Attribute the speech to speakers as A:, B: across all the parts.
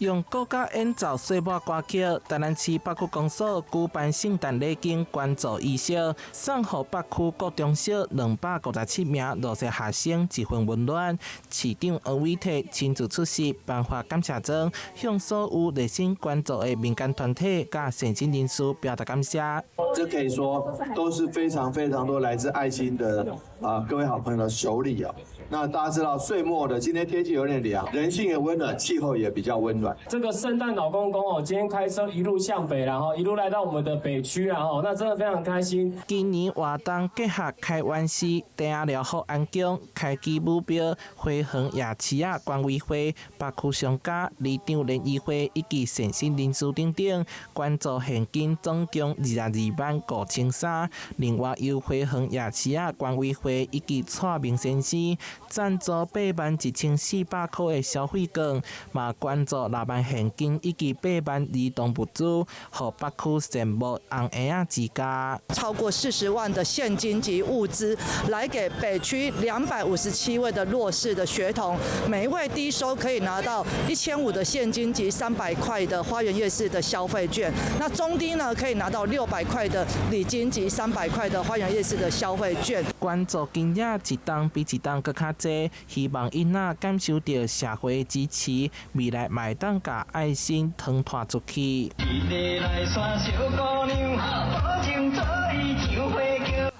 A: 用國家演奏歲末歌曲，台南市北區公所舉辦聖誕禮金捐助儀式，送予北區國中小257名弱勢學生一份溫暖。市長黃偉哲親自出席頒發感謝狀，向所有熱心捐助的民間團體佮善心人士表達感謝。
B: 這可以說都是非常非常多來自愛心的啊各位好朋友的手禮啊。那大家知道歲末的今天天氣有點涼，人性也溫暖，氣候也比較溫暖。
C: 這個聖誕老公公哦，今天開車一路向北，然後一路來到我們的北區，然後那真的非常開心。
A: 今年活動結合開元寺、地仔寮福安宮、開基武廟、花園夜市仔管委會、北區商家、里長聯誼會以及善心人士等等，捐助現金總共22萬5300。另外，由花園夜市仔管委會以及蔡明先生贊助81,400塊的消費券，嘛捐助6萬現金以及8萬兒童物資，予北區善牧紅嬰仔之家。
D: 超過40萬的現金及物資，來給北區257位的弱勢的學童，每一位低收可以拿到1500的現金及300塊的花園夜市的消費券。那中低呢，可以拿到600塊的禮金及300塊的花園夜市的消費券。
A: 捐助金額一冬比一冬閣較濟，希望囡仔感受著社會支持，未來嘛會當共愛心傳播出去。
E: 一個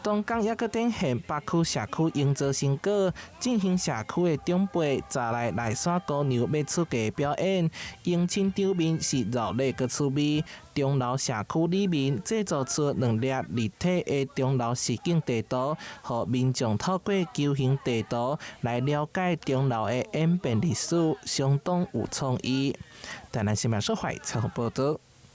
A: 東港抑閣展現北區社區營造成果，進行社區的長輩紮來內山姑娘欲出嫁表演，迎親場面是熱鬧閣趣味。中樓社區裡面製作出兩粒立體的中樓實景地圖，予民眾透過球形地圖來了解中樓的演變歷史，相當有創意。台南新聞社採訪報導。